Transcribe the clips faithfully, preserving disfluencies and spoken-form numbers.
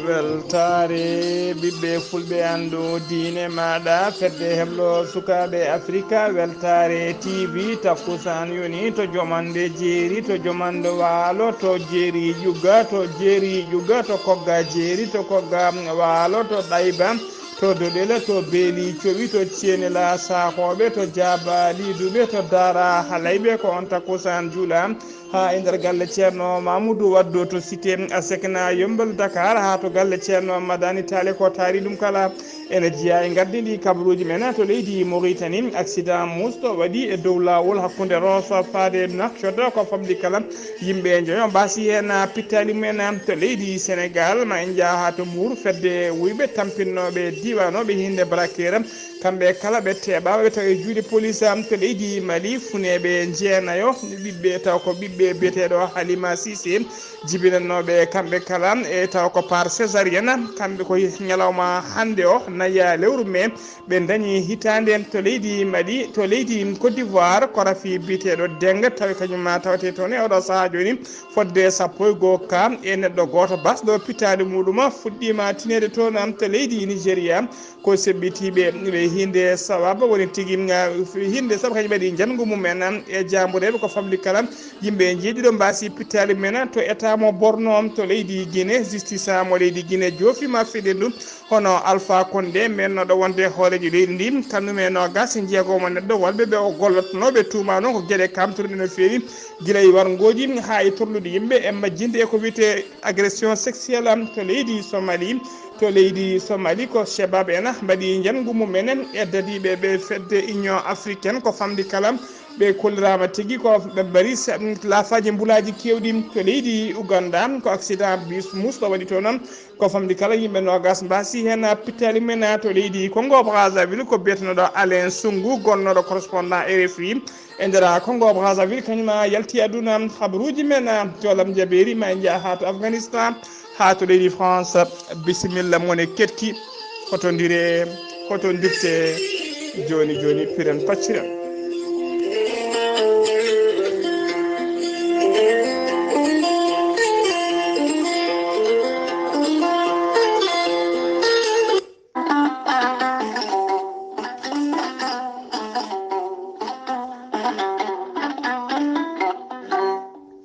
Weltaare ɓiɓɓe fulɓe, anndu diine maaɗa, fedde heblo sukaaɓe Afrika, weltaare T V, takkusaan yoni to jomande jeeri, to jomande waalo, to jeeri ƴugga, to jeeri ƴugga, to kogga jeeri, to kogga waalo, to ɗayba, to doɗele, to beeli cowi, to ceenela saakooɓe, to jaaba liiduɓe, to daara halayɓe, ko on takkusaan juula. Haa e nder galle Ceerno Mamoudou Waddo to cité Asecna, Yummbel, Dakar, haa to galle Ceerno Madani Taale, ko taari ɗum kala. Ene jeyaa e ngardi ndi kabaruuji men to leydi Mauritanie. Accident musɗo waɗi e dow laawol hakkunde Rosso faade Nouakchott, ko famɗi kala yimɓe njoyo mbaasi heen pittaali mumen. To leydi Sénégal, ma en njah haa to Mbour, fedde wuyɓe tampinnooɓe diiwaanooɓe hinnde Brakere. Kamɓe kala ɓe teɓaama, ɓe tawa e juuɗe police am to leydi Mali, funeeɓe jeenayo, ɓiɓɓe taw ko ɓiɓɓe biyeteeɗo Halima Cissé, jibinannooɓe kamɓe kala, e taw ko par césarienne, kamɓe ko ñalawma hannde o, naya lewru mai, ɓe dañi hitaande to leydi Mali, to leydi Côte d'Ivoire, ko rafi biyeteeɗo Deng, tawi kañum ma tawete toon e oɗo sahaa jooni, fodde sappo e goo ka e neɗɗo gooto basɗo pittaali muɗum fuɗɗiima tineede toon to leydi Nigeria. Ko seɓɓitiiɓe ɓe hinnde sababu woni tigi, ah, hinnde sababu kañum mbaɗi njanngu mumen e jaambureeɓe ko famɗi kala. Yimɓe njeeɗiɗo mbaasi pittaali men to état mo Borno to leydi Guinée, justice mo leydi Guinée joofiima fedde ndu. Hono Alpha Condé, mennooɗo wonde hooreejo leydi ndi, kanum e noogaas e jeegom neɗɗo wonɓe ɓe o gollotnoo, ɓe tuumaanoo ko geɗe kamtorɗe no feewi, gila e warngooji haa e torlude yimɓe e majjinde e ko wiyetee agression sexuelle to leydi Somali. To leydi Somali, ko Shabab en mbaɗi njanngu mumen e dadiiɓe ɓe fedde Union Africaine, ko famɗi kala. Ɓe kolliraama tigi ko ɓe mbaɗi sa-, laafaaji mbulaaji keewɗi to leydi Uganda, ko accident bus musɗo waɗi toon. Ko famɗi kala, yimɓe noogaas mbaasi heen pittaali mumen to leydi Congo Brazzaville, ko biyetenooɗo Alain Sungu, gonnooɗo correspondant R F I e nder Congo Brazzaville, kañum ma yalti aduna. Habaruuji men to Lam Jabeeri, ma en njah haa to Afghanistan, haa to leydi France. Bisimilla, mone keɗki, hotondire, hotondirte, jooni jooni piren pacciren.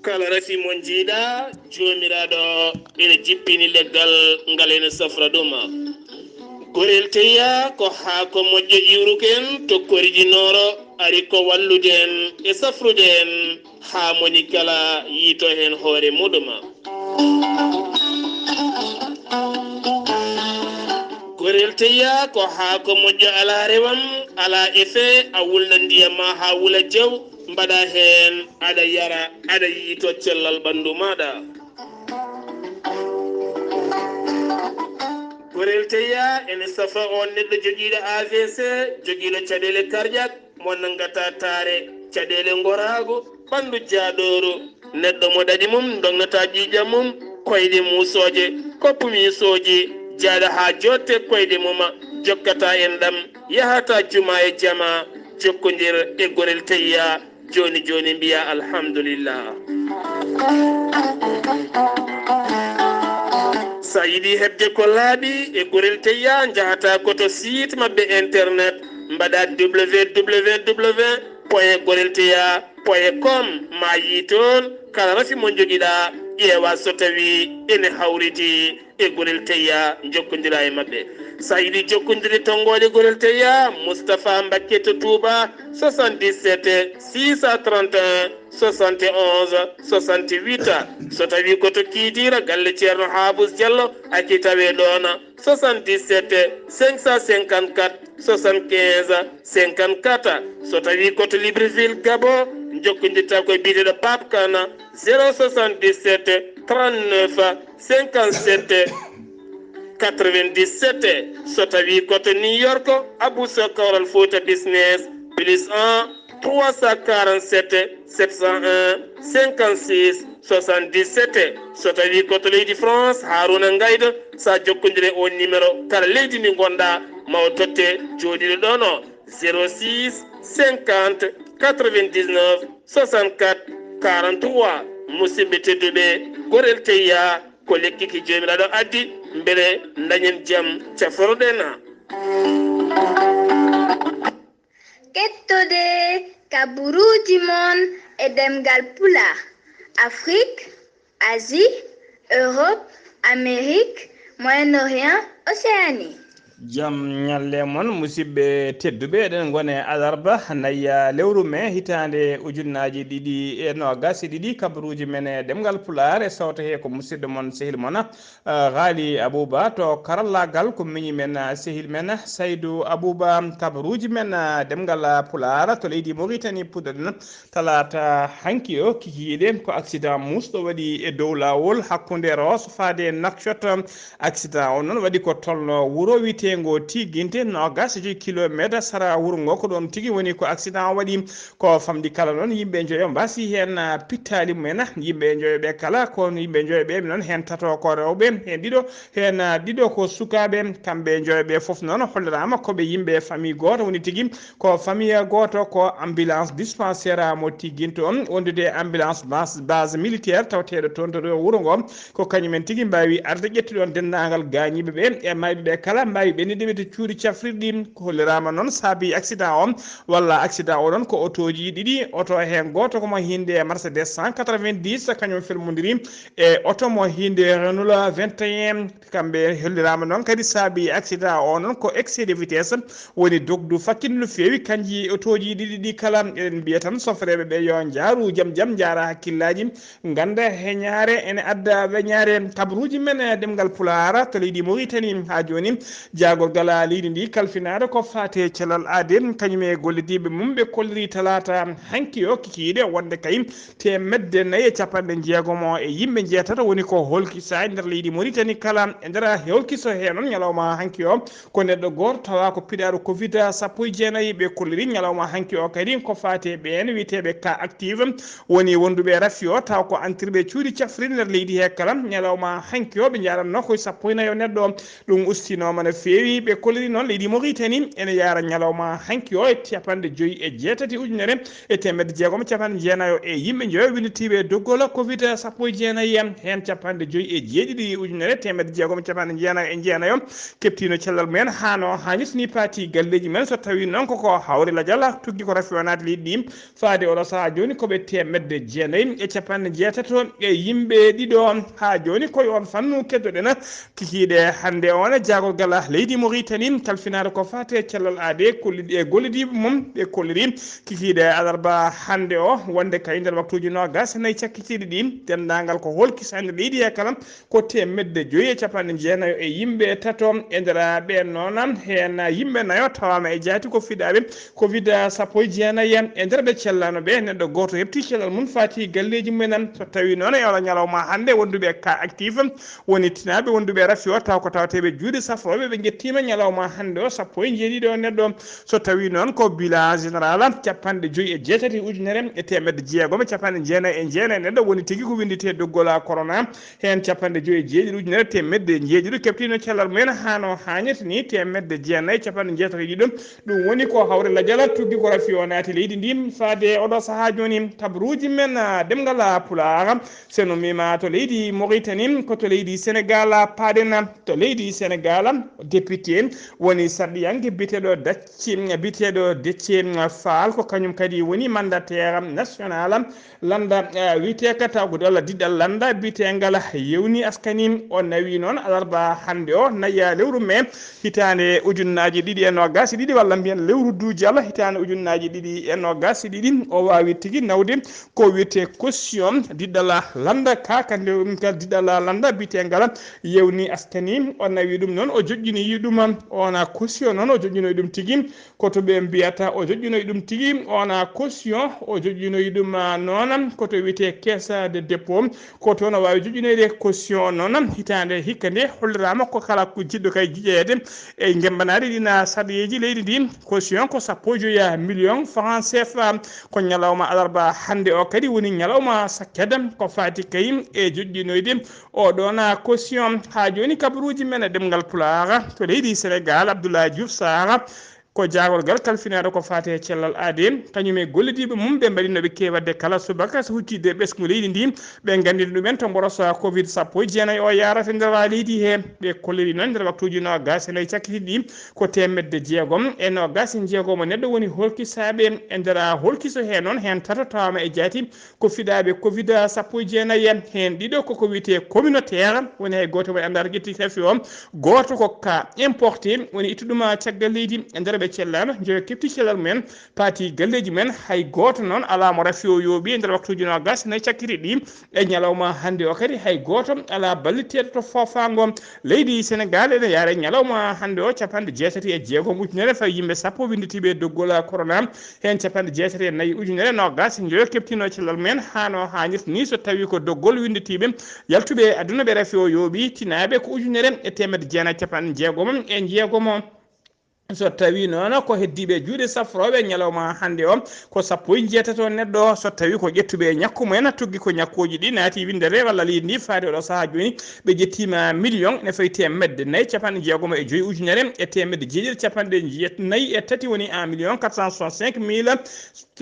Kala rafi mo njiiɗa, Joomiraaɗo ina jippini leggal ngal, ina safra ɗum. Gorel teyya ko haako moƴƴo iwruken to koriji nooro, ari ko wallude en e safrude en, haa moni kala yiito heen hoore muɗum. Gorel teyya ko haako moƴƴo, alaa rewam, alaa effet, a wulna ndiyam ma haa wula jaw, mbaɗa heen, aɗa yara, aɗa yiito cellal ɓanndu maaɗa. Gorel teyya ene safa on neɗɗo jogiiɗo A V C, jogiiɗo caɗeele cardiaque, mo nanngata taare, caɗeele ngoraagu, ɓanndu jaaɗooru. Neɗɗo mo ɗaɗi mum ndognataa ƴiiƴam mum, koyɗe muusooje, koppu miisooji, jaaɗa haa jooɗte koyɗe mum, jokkataa enɗam, yahataa juma e jama, jokkondir e gorel teyya. Jooni jooni mbiya alhamdulillah. Sa yiɗi heɓde ko laaɓi e gorel teyya, njahata ko to site maɓɓe internet, mbaɗa www point gorel teyya point com, ma yii toon kala rafi mo njogiɗa, ƴeewa so tawi ene hawriti e gorel teyya, jokkondira e maɓɓe. Sa yiɗi jokkondirde tonngoode gorel teyya, Moustapha Mbacké to Touba, soixante-dix-sept six cent trente et un soixante et onze soixante-huit. So tawi ko to Kidira, galle Ceerno Habous Diallo, aki tawe ɗoon, soixante-dix-sept cinq cent cinquante-quatre soixante-quinze cinquante-quatre. So tawi ko to Libreville, Gabon, jokkondirta ko e biyeteeɗo Pape Kane, zéro soixante-dix-sept trente-neuf cinquante-sept quatre-vingt-dix-sept. So tawi ko to New York, Abou Sow Kawral Fouta Business, plus un trois cent quarante-sept Sept cent un, cinquante-six, soixante-dix-sept. So tawi ko to leydi France, Haruna Ngaydo, sa jokkondire on numéro, kala leydi ndi ngonɗa, ma o totte jooɗiiɗo ɗon o, zéro six, cinquante, quatre-vingt-dix-neuf, soixante-quatre, quarante-trois. Musidɓe tedduɓe, gorel teyya ko lekki ki Joomiraaɗo addi, mbele dañen jam, caforoɗen. Kettode kaburuuji mon e ɗemngal Pulaar, Afrik, Asie, Europe, Amérique, Moyen-Orient, Océanie. Jam ñalle mon, musidɓe tedduɓe, eɗen ngone alarba nayya lewru me hitaande ujunnaaji ɗiɗi e noogas e ɗiɗi, kabaruuji men e ɗemngal Pulaar e sawto he ko musidɗo mon, sehil mon, Ghali Abouba. To karallaagal ko miñi men, sehil men Saydou Abouba. Kabaruuji men, ɗemngal Pulaar to leydi Mauritanie puɗɗoɗen talaata hanki o kikiiɗe. Ko accident muusɗo waɗi e dow laawol hakkunde Rosso faade Nouakchott. Accident o noon waɗi ko tolno wuro wiyeteengo Tiginte, noogas e joyi kilomeeter sara wuro ngo. Ko ɗoon tigi woni ko accident o waɗi. Ko famɗi kala noon, yimɓe njoyo mbaasi heen, ah, pittaali mumen. Yimɓe njoyo ɓe kala, ko yimɓe njoyo ɓe noon, heen tato ko rewɓe, heen ɗiɗo, heen, ah, ɗiɗo ko sukaaɓe. Kamɓe njoyo ɓe fof noon holliraama ko ɓe yimɓe famille gooto woni tigi. Ko famille gooto, ko ambulance dispensaire mo Tiginte on, wondude ambulance base, base militaire tawteeɗo toon to ɗo wuro ngo. Ko kañumen tigi mbaawi arde ƴettude on denndaangal gaañiiɓe ɓe e maayɓe ɓe kala, mbaawi ɓennude ɓe to cuuɗi cafrirɗi. Ko holliraama noon saabi accident o, walla accident o ɗon ko otooji ɗiɗi, oto heen gooto ko mo hiinde Mercedes cent quatre-vingt-dix, kañum felmondiri e oto mo hiinde Renault vingt et un. Kamɓe holliraama noon kadi saabi accident o noon ko excès de vitesse, woni dogdu fakkinde no feewi. Kanji otooji ɗiɗi ɗi kala, eɗen mbiya tan sofreeɓe ɓe yo njaaru jam jam, njaara hakkillaaji, ngannda heñaare ene adda weñaare. Kabaruuji men e ɗemngal Pulaar to leydi Mauritanie haa jooni, jaagorgal leydi ndi kalfinaaɗo ko faati e cellal aade, kañum e gollodiiɓe mum ɓe kolliri talaata hanki o kikiiɗe wonde kay teemedde nayi e capanɗe jeegom e yimɓe njeetato woni ko holkisaa e nder leydi Mauritanie kala. E nder holkiso he noon ñalawma hanki o ko neɗɗo gooto tawa ko piɗaaɗo covid sappo e jeenayi. Ɓe kolliri ñalawma hanki o kadi ko faati e ɓeen wiyeteeɓe cas active, woni wonduɓe rafi o taw ko antirɓe cuuɗi cafrirɗi nder leydi he kala. Ñalawma hanki o ɓe njaranno koye sappo e nayo neɗɗo. Ɗum ustinooma no feewi. Ɓe kolliri noon leydi Mauritanie ene yaara ñalawma hanki o e capanɗe joyi e jeetati ujunere e teemedde jeegom e capanɗe jeenayo e yimɓe njoyo winnditiiɓe e doggol covid sappo e jeenayi, heen capanɗe joyi e jeeɗiɗi ujunere teemedde jeegom e capanɗe jeenayo e jeenayo keɓtiino cellal mumen haa no haanirta ni, paati galleeji men. So tawii noon ko ko hawri lajal tuggi ko rafi o naati leydi ndi, faade oɗo sahaa jooni ko ɓe teemedde jeenayi e capanɗe jeetato e yimɓe ɗiɗo. Haa jooni koye oon fannu keddoɗen kikiiɗe hannde o ne, jaagorgal leydi Mauritanie kalfinaade ko faati e cellal aade, kollidi e gollodiiɓe mum. Ɓe kolliri kikiiɗe alarba hannde o wonde kay nder waktuuji noogas e nayi cakkitiiɗi ɗi, denndaangal ko holkisaande leydi he kala ko teemedde joyi e capanɗe jeenayo e yimɓe tato. E nder ɓeen noon, heen yimɓe nayo tawaama e jaati ko fiɗaaɓe covid sappo e jeenayi. E nder ɓe cellaano ɓe, neɗɗo gooto heɓti cellal mum faati galleeji mumen. So tawii noon e oɗo ñalawma hannde wonduɓe cas actif woni tinaaɓe wonduɓe rafi o taw ko tawateeɓe juuɗe safrooɓe, ɓe njettiima ñalawma hannde o sappo e jeeɗiɗo neɗɗo. So tawii noon ko bilan général, capanɗe joyi e jeetati ujunere e teemedde jeegom e capanɗe jeenayi e jeenayi neɗɗo woni tigi ko winnditee doggol corona. Heen capanɗe joyi e jeeɗiɗi ujunere teemedde jeeɗiɗo keɓtiino cellal mumen haa no haanirta ni, teemedde jeenayi capanɗe jeetati e ɗiɗo. Ɗum woni ko hawri lajal tuggi ko rafi o naati leydi ndi faade oɗo sahaa jooni. Kabaruuji men, ah, ɗemngal Pulaar, so no mbiima to leydi Mauritanie, ko to leydi Sénégal paaɗen. To leydi Sénégal, député woni sarɗiyanke biyeteeɗo Dacci, biyeteeɗo Déthié Fall, ko kañum kadi woni mandataire national lannda, eh, wiyeteeka taw ko dalla diɗɗal lannda biyeteengal Yewni Askani. O nawi noon alarba hannde o, nayya lewru me hitaande ujunnaaji ɗiɗi e noogas e ɗiɗi, walla mbiyen lewru duujal hitaande ujunnaaji ɗiɗi e noogas e ɗiɗi. O waawi tigi nawde ko wiyetee caution diɗɗal lannda ka, kadi ngal diɗɗal lannda biyeteengal Yewni Askani. O nawi ɗum noon, o joƴƴini ɗum, on caution noon o joƴƴinoyi ɗum tigi, ko to ɓe mbiyata o joƴƴinoyi ɗum tigi, on caution o joƴƴinoyi ɗum, ah, noon ko to wiyetee caisse de dépôt, ko toon o waawi joƴƴinoyde caution noon. Hitaande hikka nde holliraama ko kala ko jiɗɗo kay jiƴeede e ngemmbanaaɗi ɗina sarɗiyeeji leydi ndi, caution ko sappo e joyi million franc C F A. Ko ñalawma alarba hannde o kadi woni ñalawma sakket ko faati kay e joƴƴinoyde o ɗoon caution. Haa jooni kabaruuji men e ɗemngal Pulaar to leydi Senegaal, Abdoulaye Diouf Sarr, ko jaagorgal kalfinaaɗo ko faati e cellal aadee, kañum e gollidiiɓe mum ɓe mbaɗinooɓe keewadde kala subaka so huccitde e ɓesngu leydi ndi, ɓe nganndini ɗumen to mboroso covid sappo e jeenayi o yaarata e nder leydi he. Ɓe kolliri noon nder waktuuji noogaas e nayi cakkitiiɗi ɗi ko teemedde jeegom e noogaas e jeegom neɗɗo woni holkisaaɓe e nder holkiso he noon, heen tato tawaama e jaati ko fiɗaaɓe covid sappo e jeenayi, heen ɗiɗo koko wiyetee communautaire, woni hay gooto mo anndaata ƴetti kafi o, gooto ko cas importé, woni ittuɗuma caggal leydi e nder ɓe cellaano, joyo kefti cellal mumen, paati galleeji mumen, hay gooto noon alaa mo rafi o yooɓi e nder waktuuji noogaas e nayi cakkitiiɗi ɗi e ñalawma hannde o kadi, hay gooto alaa balliteeɗo to foofaango leydi Senegaal. Ene yaare ñalawma hannde o capanɗe jeetati e jeegom ujunere fawi yimɓe sappo winnditiiɓe e doggol corona, heen capanɗe jeetati e nayi ujunere noogaas e njoyo keptino cellal mumen haa no haanirta ni, so tawii ko doggol winnditiiɓe yaltuɓe e aduna ɓe rafi o yooɓi, tinaaɓe ko ujunere e teemedde jeenayi capanɗe jeegom e jeegom. So tawii noon ko heddiiɓe juuɗe safrooɓe ñalawma hannde o ko sappo e jeetato neɗɗo, so tawii ko ƴettuɓe e ñakku mumen tuggi ko ñakkuuji ɗi naati winndere walla leydi ndi faade oɗo sahaa jooni, ɓe ƴettiima million ene fawi teemedde nayi capanɗe jeegom e joyi ujunere e teemedde jeeɗiɗi capanɗe jeetnayi e tati, woni un million quatre cent soixante-cinq mille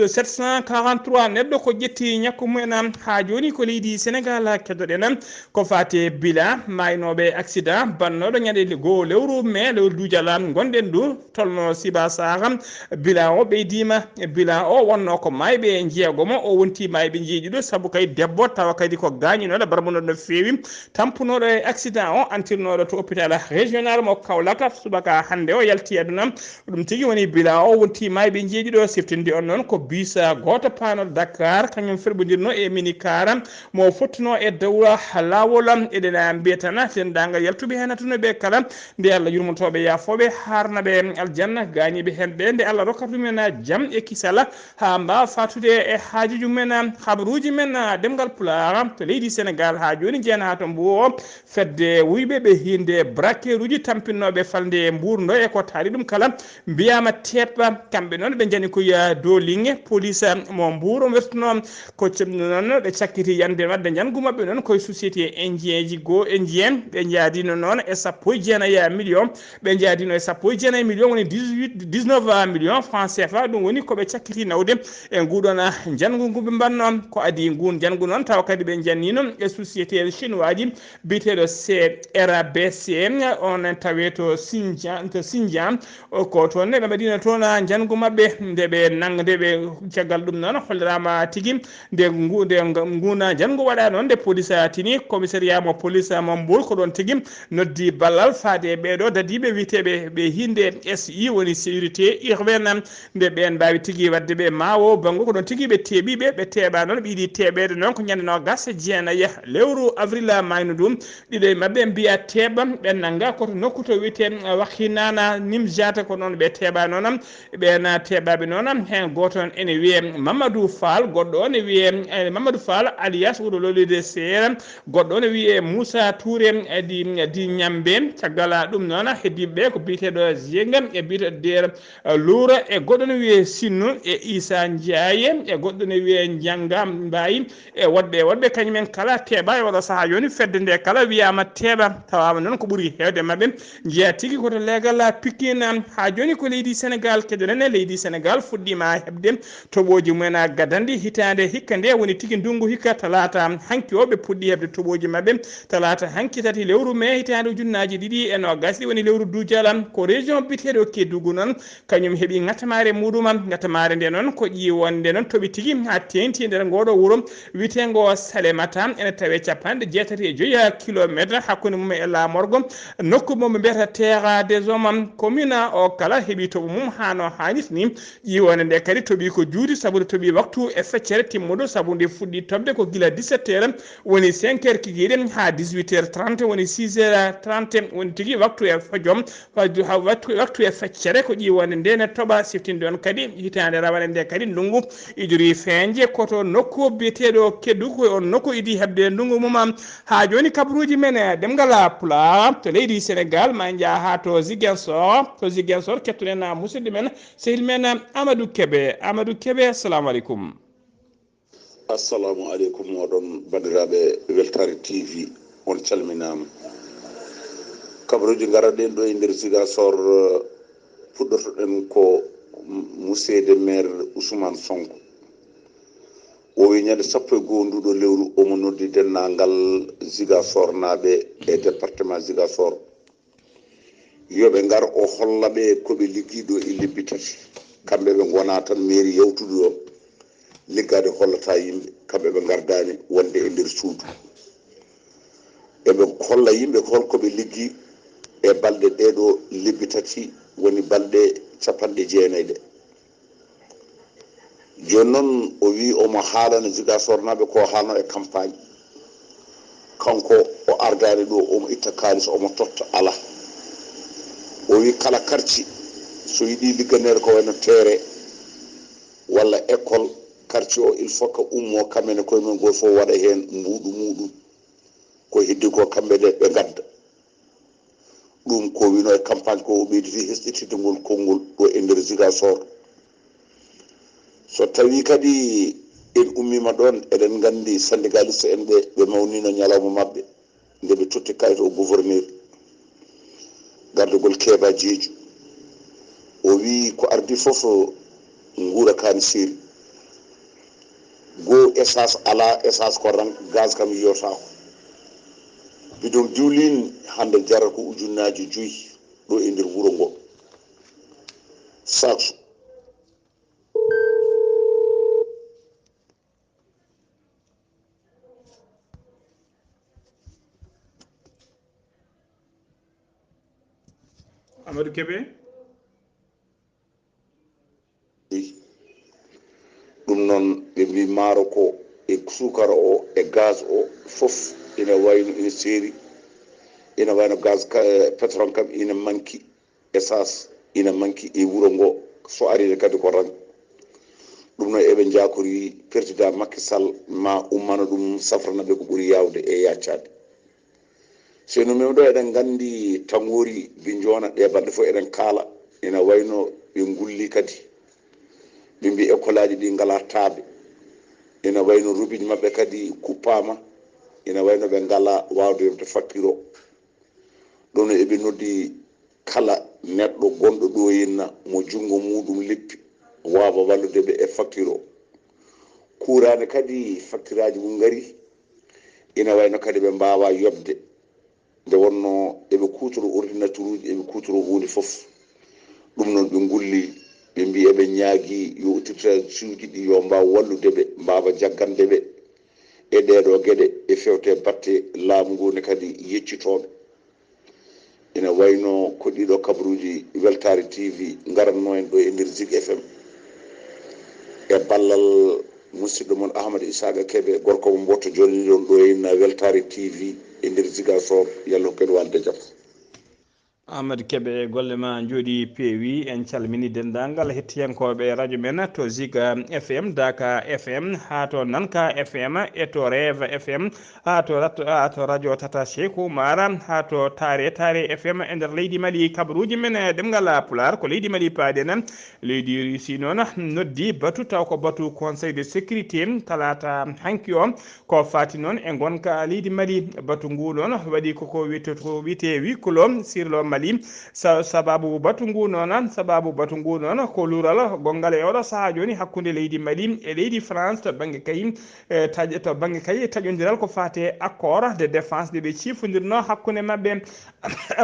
sept cent quarante-trois neɗɗo ko ƴetti ñakku mumen. Haa jooni ko leydi Senegaal keddoɗen ko faati e bilan maaynooɓe accident bannooɗo ñande goo lewru mai, lewru duujal ngonɗen ndu, tolno Siba Sarr. Bilan o ɓeydiima, bilan o wonno ko maayɓe jeegomo, o wonti maayɓe jeeɗiɗo, sabu kay debbo tawa kadi ko gaañinooɗo, barmunooɗo no feewi, tampunooɗo e accident o, antirnooɗo to hôpital régional mo Kaolack subaka hannde o yalti aduna. Ko ɗum tigi woni bilan o wonti maayɓe jeeɗiɗo. Siftinde on noon ko bus gooto paanooɗo Dakar, kañum ferɓondirno e minicar mo fottuno e dowla laawol. Eɗen mbiyatana denndaangal yaltuɓe heen aduna ɓe kala, nde Allah yurmotooɓe yaafooɓe haarnaɓe aljanna, gaañiiɓe heen ɓe nde Allah rokkata ɗumen jam e kisal haa mbaawa faatude e haajuuji mumen. Habaruuji men ɗemngal Pulaar to leydi Senegaal haa jooni, njeena haa to Mbuur o, fedde wuyɓe ɓe hiinde braqueruuji tampinnooɓe falnde Mbuur ndo e ko taari ɗum kala mbiyaama teeɓa. Kamɓe noon ɓe njani ko ya dooliŋe, police mo Mbuur o wertuno ko cemno noon ɓe cakkiti yande wadde njanngu maɓɓe noon koye société indien ji goo, indien ɓe njaadino noon e sappo e jeenayi million, ɓe njaadino e sappo e jeenayi million woni dix-huit, dix-neuf million franc C F A, ɗum woni ko ɓe cakkiti nawde e nguɗon njanngu ngu ɓe mbanno. Ko adii ngun njanngu noon tawa kadi ɓe njannino e société chinois ji biyeteeɗo C R B C, on tawe to Sinja, to Sinja. O ko toon ne ɓe mbaɗino toon njanngu maɓɓe nde ɓe nang-, nde ɓe caggal ɗum noon holliraama tigi nde ngu-, nde nga-, nguna njanngu waɗa noon nde police tini commissariat mo police mo Mbour ko ɗoon tigi noddi ballal faade e ɓeeɗo dadiiɓe wiyeteeɓe ɓe hiinde S I woni sécurité urbaine. Nde ɓeen mbaawi tigi waɗde ɓe maawo banngo ko ɗoon tigi ɓe teeɓi ɓe, ɓe teeɓa noon ɓe yiɗi teeɓeede noon ko ñande noogaas e jeenayi lewru avril maayno ɗum. Ɗiɗo e maɓɓe mbiya teeɓa ɓe nannga ko to nokku to wiyetee Wakhinana Nimzat, ko noon ɓe teeɓa noon. Ɓeen teeɓaaɓe noon heen gooto on ene wiyee Mamadou Fall, goɗɗo on ne wiyee, eh, Mamadou Fall alias Wuro Lolide Seera, goɗɗo on ne wiyee Moussa Touré, eh, di, di Ñambe. Caggal ɗum noon heddiiɓe ɓe ko biyeteeɗo Zienga e biyeteeɗo Der Loura e goɗɗo ne wiyee Sinnu e Issa Ndiaye e goɗɗo ne wiyee Njannga Mbaye e woɗɓe e woɗɓe, kañumen kala teeɓa e oɗo sahaa. Jooni fedde nde kala wiyaama teeɓa, tawaama noon ko ɓuri heewde maɓɓe njeya tigi ko to leegal Pikine. Haa jooni ko leydi Senegaal keɗoɗen e leydi Senegaal fuɗɗiima heɓde toɓooji mumen gadanɗi hitaande hikka nde woni tigi ndunngu hikka talaata hanki o ɓe puɗɗi heɓde toɓooji maɓɓe. Talaata hanki tati lewru mee hitaande ujunnaaji ɗiɗi e noogaas ɗi woni lewru duujal ko région Teɗo Kedugu noon, kañum heɓi ŋatamaare muɗum. Ŋatamaare nde noon ko ƴiwonde noon toɓi tigi haa teeŋti e nder ngooɗo wuro wiyeteengo Salemata. Ene tawee capanɗe jeetati e joyi kilomeetre hakkunde mum e laamorgo nokku mo ɓe mbiyata Terra des Hommes. Commune o kala heɓi toɓo mum haa no haanirta ni. Ƴiwonde nde kadi toɓi ko juuti sabu nde toɓi waktu e feccere timmuɗo sabu nde fuɗɗi toɓde ko gila dix-sept heures, woni cinq heures kikiiɗe, haa dix-huit heures trente, woni six heures trente, woni tigi waktu e fojom. Fajju ha wattu, wattu e feccere ko ƴiwonde nde ne toɓa siftinde on kadi hitaande rawane nde kadi ndungu idori feeñje koto nokku biyeteeɗo Keddu, ko on nokku idi heɓde ndungu mum am. Haa jooni kabaruuji men e ɗemngal Pulaar to leydi Senegaal ma en njaa haa to Ziguinchor. To Ziguinchor kettuɗen musidɗo men, sehil men Amadou Kebe. Amadou Kebe, assalamu aleykum. Assalamu aleykum, oɗon banndiraaɓe Weltaare T V, on calminaama. Kabaruuji ngaraɗen ɗo e nder Ziguinchor, eh, puɗɗotoɗen ko m-, museede maire Ousmane Sonko. O wi ñande sappo e goo nduɗo lewru omo noddi denndaangal Ziguinchor naaɓe e département Ziguinchor. Yo ɓe ngar o holla ɓe ko ɓe liggii ɗo e lebbi tati. Kamɓe ɓe ngonaa tan mairie yawtudu ɗo, liggaade hollata yimɓe, kamɓe ɓe ngardaani wonde e nder suudu. Eɓe holla yimɓe ko holko ɓe liggii e balɗe ɗee ɗo lebbi tati, woni balɗe capanɗe jeenayi ɗe. Jooni noon o wii omo haalana Ziguinchor naaɓe ko haalno e campagne. Kanko o ardaani ɗo omo itta kaalis omo totta, alaa. O wii kala karci so yiɗi ligganeede ko wayno teere walla école, karci o il faut que ummo kamɓe ne koye mum gooto fof waɗa heen mbuuɗu muɗum. Ko heddi ko kamɓe de ɓe ngadda. Ɗum ko wino e campagne ko o ɓeyditi hesɗitinde ngol konngol ɗo e nder Ziguinchor. So tawi kadi en ummima ɗon, eɗen nganndi syndicaliste en ɓe, ɓe mawnino ñalawma maɓɓe nde ɓe totti kayit o gouverneur. Gardugol Keba Jeeju. O wii ko ardi fof nguura kaani seeri. Goo essence alaa, essence ko rank, gaz kam yiyotaako. Bidon diwlin hannde jarata ko ujunnaaji joyi ɗo e nder wuro ngo. Sac. Amadou Kebe. Ɗum noon, ɓe mbii maaro ko e suukara o e gaz o fof ina wayno ina seeri, ina wayno gaz ka, eh, pétrole kam ina manki, essence ina manki e wuro ngo, so arii ne kadi ko rang. Ɗum noon eɓe njaakori président Macky Sall ma ummano ɗum safrana ɓe ko ɓuri yaawde e yaccaade. So no men ɗo eɗen nganndi Tanngoori, Binnjoona, ɗe balɗe fof eɗen kaala. Ina wayno ɓe ngulli kadi. Ɓe mbii école aji ɗi ngalaa taaɓe. Ina wayno robinet maɓɓe kadi kuppaama. Ina wayno ɓe ngalaa waawde yoɓde facture o. Ɗum no eɓe noddi kala neɗɗo gonɗo ɗo henna mo junngo muɗum leppi waawa wallude ɓe e facture o. Kuuraane kadi facture aji mum ngari. Ina wayno kadi ɓe mbaawa yoɓde. Nde wonnoo eɓe kuutoroo ordinateur uji, eɓe kuutoroo huunde fof. Ɗum noon ɓe ngulli, ɓe mbii eɓe ñaagii yo autorité suuji ɗi yo mbaaw wallude ɓe, mbaawa jaggande ɓe e ɗeeɗoo geɗe e fewte batte laamu ngu ne kadi yeccitooɓe. Ina wayno ko ɗiɗo kabaruuji Weltaare T V ngaratnoo en ɗo e nder Zik F M e ballal musidɗo mon Ahmad Isaaqa Kebe, gorko mo Mboto jolniɗon ɗo e Weltaare T V e nder Ziguinchor. Yalla hokku en walde jam. Ahmad Kebe, golle ma njooɗi peewi. En calmini denndaangal hettiyankooɓe radio men to Zik F M, Daka F M, haa to Nanka F M, e to Rêve F M, haa to rat-, haa to radio Tata Cheikh Oumar, haa to Tare Tare F M e nder leydi Mali. Kabaruuji men e ɗemngal Pulaar ko leydi Mali paaɗen. Leydi Russie noon noddi batu, taw ko batu Conseil de sécurité talaata hanki o. Ko faati noon e ngonka leydi Mali, batu ngu noon waɗi koko wiyte-, ko wiyetee huis clos, sirlo Mali. Sa- sababu batu ngu noon, sababu batu ngu noon ko luural gonngal e oɗo sahaa jooni hakkunde leydi Mali e leydi France to bannge kay, e taƴ- to bannge kay taƴondiral ko faati e accord de défense de ɓe ciifondirno hakkunde maɓɓe.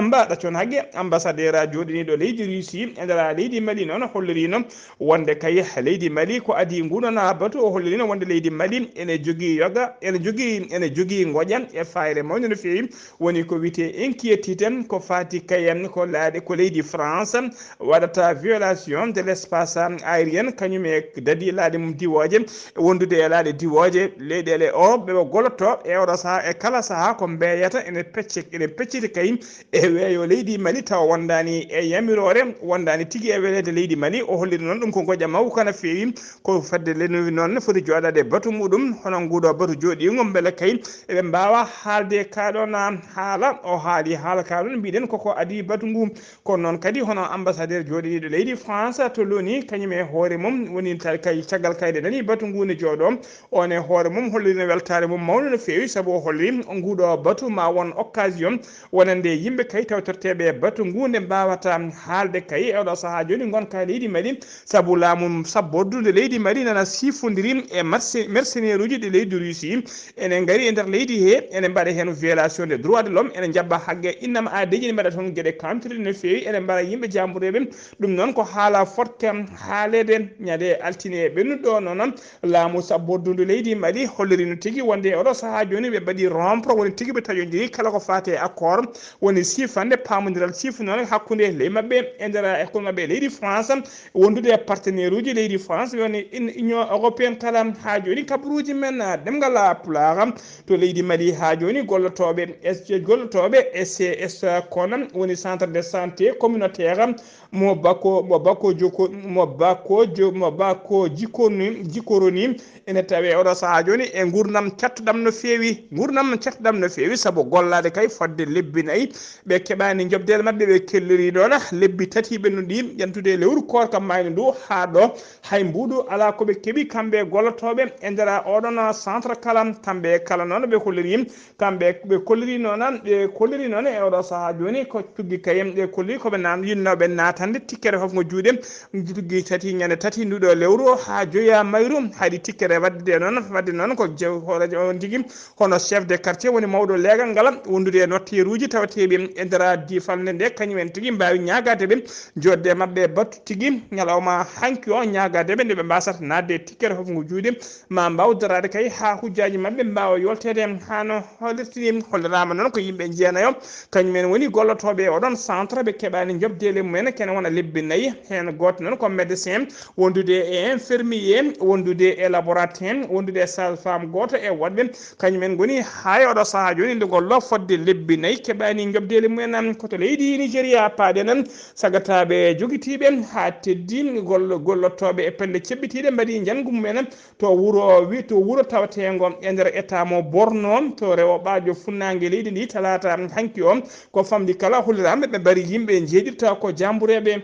Mbaɗa con hagge, ambassadeur jooɗiniiɗo leydi Russie e nder leydi Mali noon holliriino wonde kay leydi Mali ko adii ngu noon batu. O holliriino wonde leydi Mali ene jogii yoga, ene jogii, ene jogii ngoƴa e faayre mawnde no feewi. Woni ko wiyetee inquiétude ko faati kay ko laaɗe ko leydi France waɗata violation de l'espace aérien, kañum e dadi laaɗe mum diwooje, wondude e laaɗe diwooje leyɗeele Europe, ɓe ɓe golloto e oɗo sahaa, e kala sahaa ko mbeeyata ene pecce, ene pecciti kay e weeyo leydi Mali, tawa wondaani e yamiroore, wondaani tigi e weleede leydi Mali. O holliri noon ɗum ko ngoƴa mawka no feewi, ko fedde lenowi noon ne foti jooɗaade e batu muɗum, hono nguɗo batu jooɗiingo, mbele kay eɓe mbaawa haalde ka ɗoon haala. O haali haala ka ɗoon, mbiɗen koko adii batu ngu. Kono noon kadi, hono ambassadeur jooɗiiɗo leydi France to Loni, kañum e hoore mum woni ta-, kay caggal kayde nani batu ngu ne jooɗo, on e hoore mum hollirino weltaare mum mawnde no feewi, sabu o holli nguɗo batu ma won occasion wonande yimɓe kay tawtorteeɓe e batu ngu nde mbawata haalde kay e oɗo sahaa jooni ngonka e leydi Mali, sabu laamu sabboddu nde leydi Mali nana siifondiri e merce-, mercenaire uji ɗi leydi Russie ene ngari e nder leydi he, ene mbaɗa heen violation des droits de l'homme, ene njaɓɓa hagge innama aadeeji, ne mbaɗa toon geɗe kamtiriɗe no feewi, ene mbaɗa yimɓe jambureeɓe. Ɗum noon ko haala fotka haaleede ñande altine ɓennuɗo noon. Laamu sabboddundu leydi Mali holliri no tigi wonde e oɗo sahaa jooni ɓe mbaɗi rompre, woni tigi ɓe taƴodiri kala ko faati e accord, woni siifande paamondiral siifo noon hakkunde ley maɓɓe e nder e hakkunde maɓɓe e leydi France, wondude e partenaire uji leydi France, woni in-, Union Européenne kala. Haa jooni kabaruuji men, ah, ɗemngal, ah, Pulaar to leydi Mali haa jooni gollotooɓe, S G, gollotooɓe S C S kono woni centre de santé communautaire mo Bako, mo Bako Joko, mo Bako Jo-, mo Bako Jikoni, Jikoroni, ene tawe oɗo sahaa jooni e nguurndam cattuɗam no feewi. Nguurndam cattuɗam no feewi sabu gollaade kay fodde lebbi nayi, ɓe keɓaani njoɓdere maɓɓe, ɓe kelliri ɗoon lebbi tati ɓennuɗi, yantude e lewru koorka maayno ndu haa ɗo. Hay mbuuɗu alaa ko ɓe keɓi, kamɓe gollotooɓe e nder oɗon centre kala. Kamɓe kala noon ɓe kolliri, kamɓe ɓe kolliri noon, ɓe kolliri noon e oɗo sahaa jooni ko tuggi kay, ɓe kolliri ko ɓe naan yinnooɓe naatande tikkere fof ngo juuɗe, tuggi tati ñande tati nduɗo lewru haa joya mayru, haɗi tikkere waɗde noon, waɗde noon ko jew hooreejo on tigi, hono chef de quartier woni mawɗo leegal ngal, wondude e notteeruuji tawateeɓi e nder diifalnde nde, kañum en tigi mbaawi ñaagaade ɓe, joɗde e maɓɓe e battu tigi ñalawma hanki o, ñaagaade ɓe nde ɓe mbasata naatde e tikkere fof ngo juuɗe, ma mbaaw daraade kay haa hujjaaji maɓɓe mbaawa yolteede hano hollirtini. Holliraama noon ko yimɓe jeenayo, kañum en woni gollotooɓe e oɗon centre, ɓe keɓaani njoɓdeele mumen, kene wona lebbi nayi. Heen gooto noon ko médecin, wondude e infirmier, wondude e laboratoire, wondude e sage-femme gooto e woɗɓe, kañum en ngoni haa e oɗo sahaa jooni nde ngollo fodde lebbi nayi keɓaani njoɓdeele mumen. Ko to leydi Nigeria paaɗen, sagataaɓe jogitiiɓe haa teddi gollo-, gollotooɓe e pelle ceɓɓitiiɗe mbaɗi njanngu mumen to wuro wi-, to wuro tawateengo e nder état mo Borno, to rewo ɓaajo funnaange leydi ndi, talaata hanki o. Ko famɗi kala holliraama ɓe mbari yimɓe njeeɗirta ko jambureeɓe.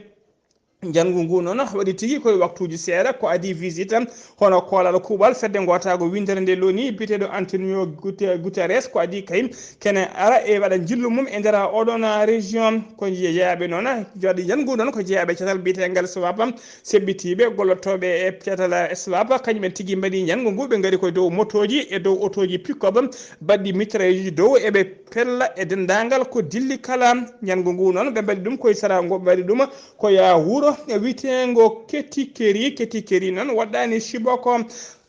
Njanngu ngu noon waɗi tigi koye waktuuji seeɗa ko adii visite hono koolal kuuɓal fedde ngootaago winndere nde Loni biyeteeɗo Antonio Gute-, Guterres, ko adii kay kene ara e waɗa njillu mum e nder oɗon région. Ko jeyaaɓe noon, waɗi njanngu noon ko jeyaaɓe catal biyeteengal SWAPO, seɓɓitiiɓe gollotooɓe e catal SWAPO, kañum en tigi mbaɗi njanngu ngu, ɓe ngari koye dow motooji e dow otooji pick-up baɗɗi mitrailleuse dow, eɓe pella e denndaangal ko dilli kala. Njanngu ngu noon ɓe mbaɗi ɗum koye sara ngo, ɓe mbaɗi ɗum ko ya wuro witeengo Ketikeri. Ketikeri noon waɗɗaani Chibok.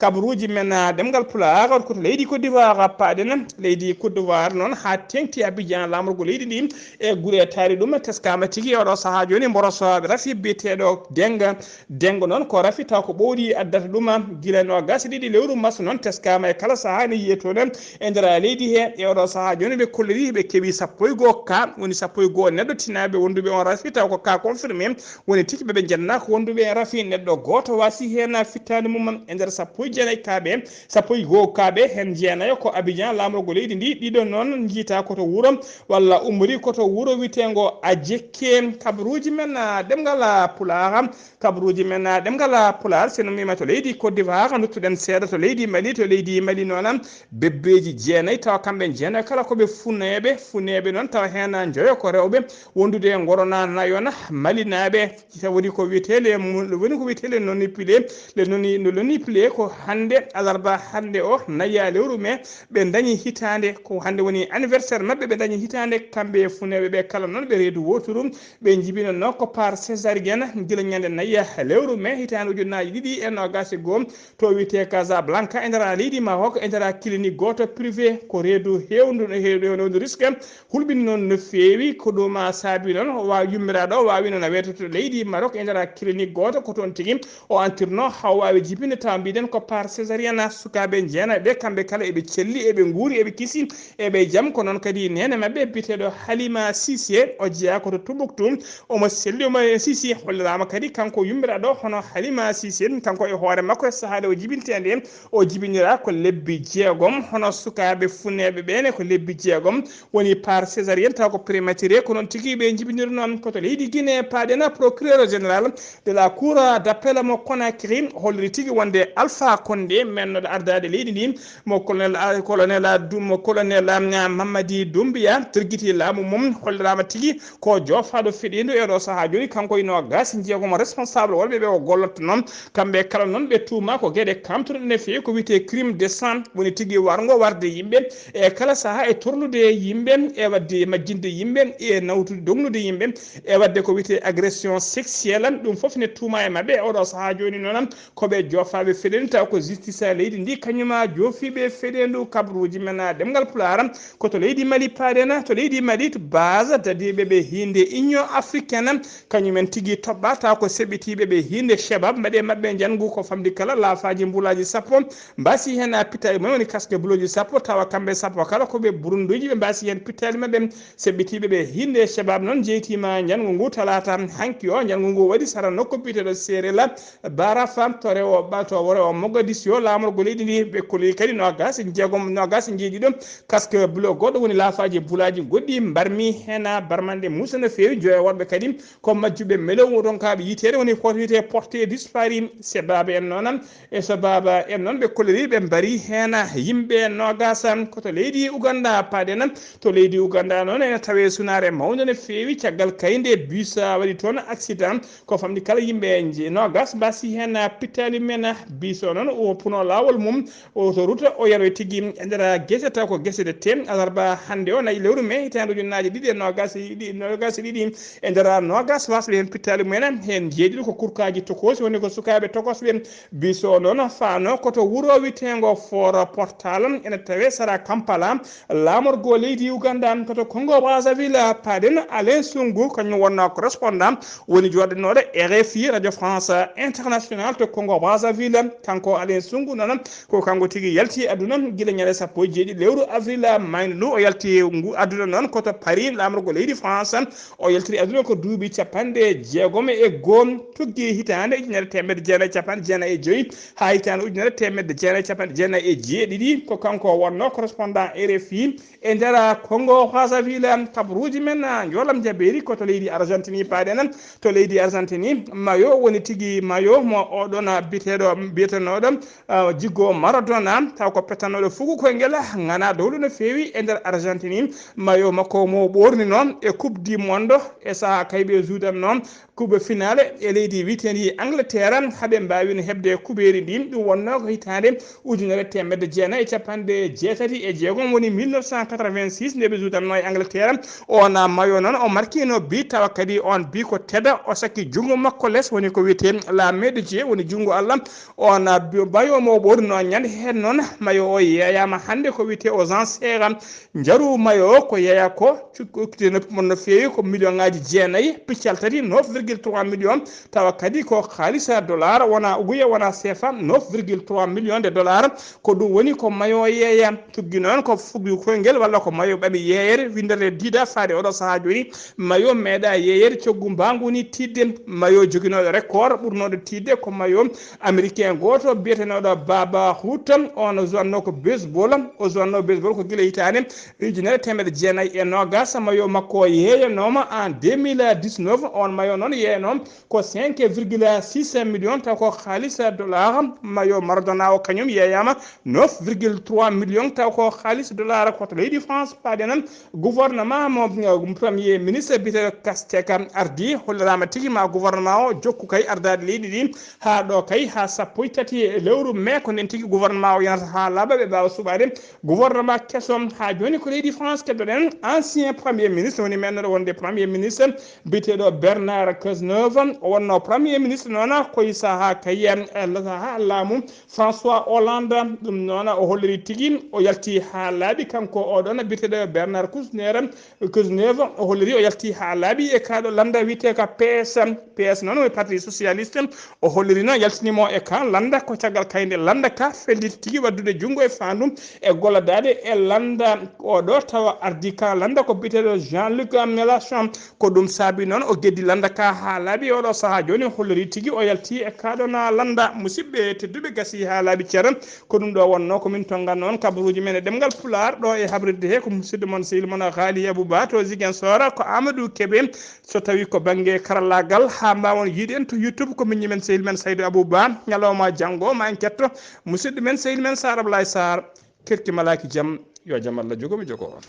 Kabaruuji men, ah, ɗemngal Pulaar, ko to leydi Côte d'Ivoire paaɗen. Leydi Côte d'Ivoire noon haa teeŋti Abidjan, laamorgo leydi ndi e gure taari ɗum, teskaama tigi e oɗo sahaa jooni mboroso rafi biyeteeɗo Denga. Denga noon ko rafi taw ko ɓowɗi addata ɗum. Gila noogaas e ɗiɗi lewru mars noon teskaama e kala sahaa ne yiyee toon e nder leydi he. E oɗo sahaa jooni ɓe kolliri ɓe keɓi sappo e goo ka, woni sappo e goo neɗɗo tinaaɓe wonduɓe on rafi taw ko ka confirmé. Woni tigi ɓe ɓe njannaa ko wonduɓe e rafi, neɗɗo gooto waasi heen fittaandu mum e nder sappo e jeenayi kaaɓe, sappo e goo kaaɓe, heen jeenayo ko Abidjan, laamorgo leydi ndi. Ɗiɗo noon njiita ko to wuro walla ummori ko to wuro wiyeteengo Ajekke. Kabaruuji men, ah, ɗemngal, ah, Pulaar, kabaruuji men, ah, ɗemngal, ah, Pulaar, so en ummiima to leydi Côte d'Ivoire, nduttuɗen seeɗa to leydi Mali. To leydi Mali noon, bebbeeji jeenayi, tawa kamɓe jeenayi kala ko ɓe funeeɓe. Funeeɓe noon tawa heen njoyo ko rewɓe, wondude e ngorona nayon malinaaɓe. Woni ko wiyetee le mu-, woni ko wiyetee le noni pile, le noni, le noni pile ko hannde, alarba hannde o, nayi lewru mee, ɓe ndañi hitaande, ko hannde woni anniversaire maɓɓe, ɓe ndañi hitaande, kamɓe e funeeɓe ɓe kala noon, ɓe reedu wooturu, ɓe njibinanno ko par césarienne, gila ñande nayi lewru mee, hitaande ujunnaaji ɗiɗi e noogaas e goo, to wiyetee Casablanca, e nder leydi Maroc, e nder clinique gooto privé, ko reedu heewndu, heewndu, heewndu risque, hulɓini noon no feewi. Ko ɗum, ah, saabi noon o waawi, yummiraaɗo o waawi noon a weeto to leydi Maroc, e nder clinique gooto, ko toon tigi o antirno haa o waawi jibinde, tawa mbiɗen ko par césarienne. Sukaaɓe jeenayi ɓe, kamɓe kala eɓe celli, eɓe nguuri, eɓe kisi, eɓe jam. Ko noon kadi neene maɓɓe biyeteeɗo Halima Cissé, o jeyaa ko to Tombouctou, omo selli, omo Cissé holliraama kadi kanko yummiraaɗo hono Halima Cissé, kanko e hoore makko e sahaa nde o jibintee nde, o jibinira ko lebbi jeegom, hono sukaaɓe funeeɓe ɓe ne ko lebbi jeegom, woni par césarienne, taw ko prématuré, ko noon tigi ɓe njibinirnoo. Ko to leydi Guinée paaɗen, procureur général de la cour d'appel mo Conakry holliri tigi wonde Alpha Condé, mennoɗo ardaade leydi ndi, mo colonel, colonel Dum-, mo colonel, ah, Mamadi Doumbouya, tergiti laamu mum, holliraama tigi ko joofaaɗo feɗeendu e ɗo sahaa jooni. Kanko e noogaas e jeegom responsable wonɓe ɓe o gollotto noon. Kamɓe kala noon ɓe tuuma ko geɗe kamtuɗe no feewi, ko wiyetee crime de sang, woni tigi warngo warde yimɓe e kala sahaa, e torlude yimɓe, e waɗde majjinde yimɓe, e nawtude dognude yimɓe, e waɗde ko wiyetee agression sexuelle. Ɗum fof ne tuuma e maɓɓe e oɗo sahaa jooni noon. Ko ɓe joofaaɓe feɗeendu, taw ko justice leydi ndi kañuma joofiiɓe feɗeendu. Kabaruuji men, ah, ɗemngal Pulaar, ko to leydi Mali paaɗen. To leydi Mali, to base dadiiɓe ɓe hiinde Union africaine, kañumen tigi toɓɓa, taw ko seɓɓitiiɓe ɓe hiinde Shabab, mbaɗe maɓɓe njanngu ko famɗi kala laafaaji mbulaaji sappo, mbaasi heen, ah, pittaaji mumen woni casque bleue ji sappo, tawa kamɓe sappo kala ko ɓe burunduuji, ɓe mbaasi heen pittaali maɓɓe. Seɓɓitiiɓe ɓe hiinde Shabab noon njeytiima njanngu ngu talaata hanki o. Njanngu ngu waɗi sara nokku biyeteeɗo Serela Barafa to rewo, ɓa-, to rewo Mogadiscio, laamorgo leydi ndi. Ɓe kolli kadi noogaas e jeegom, noogaas e njeeɗiɗo casque bleu goɗɗo woni laafaaji bulaaji goɗɗi mbarmi heen, barmanɗe muusa no feewi. Joyo woɗɓe kadi ko majjuɓe melew ronkaaɓe yiteede, woni ko wiyetee porté disparu. Seɓɓaaɓe en noon, e so baaba en noon ɓe kolliri, ɓe mbari heen yimɓe noogaas. Ko to leydi Uganda paaɗen. To leydi Uganda noon ene tawee sunaare mawnde no feewi, caggal kadi nde bus waɗi toon accident, ko famɗi kala yimɓe nje-, noogaas mbaasi heen pittaali mumen. Bus o noon o puno laawol mum, autoroute, o yaroy tigi e nder gese, taw ko gese de teen. Alarba hannde o, nayi lewru mee, hitaande ujunnaaji ɗiɗi e noogaas e ɗiɗi, noogaas e ɗiɗi, e nder noogaas wasɓe heen pittaali mumen, heen jeeɗiɗo ko kurkaaji tokoosi, woni ko sukaaɓe tokosɓe. Bus o noon faano ko to wuro wiyeteengo Fort Portal, ene tawee sara Kampala. Laamorgo leydi Uganda ko to Congo Brazzaville paaɗen. Alain Sungu, kañum wonnoo correspondant, woni jooɗinooɗo R F I, Radio France International, to Congo Brazzaville. Kanko Alain Sungu noon, ko kanko tigi yalti aduna gila ñande sappo e jeeɗiɗi lewru avril, mayni ndu. O yalti ngu aduna noon ko to Paris, laamorgo leydi France. O yaltiri aduna ko duuɓi capanɗe jeegom e goo, tuggi hitaande ujunere teemedde jeenayi e capanɗe jeenayi e joyi haa hitaande ujunere teemedde jeenayi e capanɗe jeenayi e jeeɗiɗi. Ko kanko wonnoo correspondant R F I e nder Congo Brazzaville. Kabaruuji men, ah, njoolam jabeeri ko to leydi Argentine paaɗen. To leydi Argentine, Mayo woni tigi, Mayo mo oɗon biyeteeɗo, biyetenooɗo, ah, Diego Maradona, taw ko pettanooɗo fuku koyngel, ŋana dowlu no feewi e nder Argentine. Mayo makko mo ɓoornino e Coupe du Monde e sahaa kayɓe juudanno Coupe finale e leydi wiyeteendi Angleterre, haa ɓe mbaawino heɓde kubeeri ndi. Ɗum wonnoo ko hitaande ujunere teemedde jeenayi e capanɗe jeetati e jeegom, woni mille neuf cent quatre-vingt-six, nde ɓe juudanno e Angleterre. On mayo noon, o markino bi, tawa kadi on bi ko Teda, o sakki junngo makko les, woni ko wiyetee la main de Dieu, woni junngo Allah. On bi-, mayo mo ɓoornino ñande heen noon, mayo o yeeyaama hannde ko wiyetee aux enchères. Njaru mayo o ko yeeya ko, cuk-, ukkitee noppi mon no feewi, ko million ŋaaji jeenayi, piccal tati, neuf virgule trois million, tawa kadi ko haalisa dollar, wona uguya, wona C F A, neuf virgule trois million de dollar. Ko ɗum woni ko mayo yeeya. Tuggi noon ko fuggi koyngel walla ko mayo ɓaɓi yeeyere, winndere diida faade oɗo sahaa jooni. Mayo meeɗa yeeyere coggu mbaangu ni tiiɗde. Mayo joginooɗo record ɓurnooɗo tiiɗde ko mayo américain gooto, Biyetenooɗo Baba Hut, on o jowanno ko baseball. O jowanno baseball ko gila hitaande ujunere teemedde jeenayi e noogas. Mayo makko o yeeyanooma en deux mille dix-neuf. On mayo noon yeeyanooma ko cinq virgule six million, taw ko haalis dollar. Mayo Maradona o kañum yeeyaama neuf virgule trois million, taw ko haalis dollar. Ko to leydi France paaɗen. Gouvernement mo, eh, premier ministre biyeteeɗo Castex ardi, holliraama tigi ma gouvernement o jokku kay ardaade leydi ndi haa ɗo kay, haa sappo e tati lewru mai, ko nden tigi gouvernement o yanata haa laaɓa, ɓe mbaawa suɓaade gouvernement keso. Haa jooni ko leydi France keddoɗen, ancien premier ministre, woni men ɗo wonde premier ministre biyeteeɗo Bernard Cazeneuve. O wonno premier ministre noon ko e sahaa kay, eh, sahaa laamu François Hollande. Ɗum noon o holliri tigi, o yalti haa laaɓi kanko oɗon biyeteeɗo Bernard Kouchner, Cazeneuve. O holliri o yalti haa laaɓi e kaaɗo lannda wiyetee ko P S. P S noon woni Parti Socialiste. O holliri noon yaltini mo e kaa lannda, ko caggal kay nde lannda ka felliti tigi waddude junngo e faandu e gollodaade e lannda oɗo, tawa ardi ka lannda ko biyeteeɗo Jean-Luc Mélenchon. Ko ɗum saabi noon o geddi lannda ka haa laaɓi. Oɗo sahaa jooni o holliri tigi o yalti e kaaɗo na lannda. Musidɓe tedduɓe, gasi haa laaɓi ceeɗa. Ko ɗum ɗo wonno ko min tonnganno on kabaruuji men e ɗemngal Pulaar ɗo e habrirde he ko musidɗo mon sehil mon Haali Abou Ba to Ziguinchor, ko Amadou Kébé. So tawi ko bannge karallaagal, haa mbaawon yiide en to YouTube, ko miñi men sehil men Saydou Abou Ba. Ñalawma janngo ma en ketto musidɗo men sehil men Sar Ablaye Sar. Kerki malaaki jam, yo jam Allah jogo mi jogo on.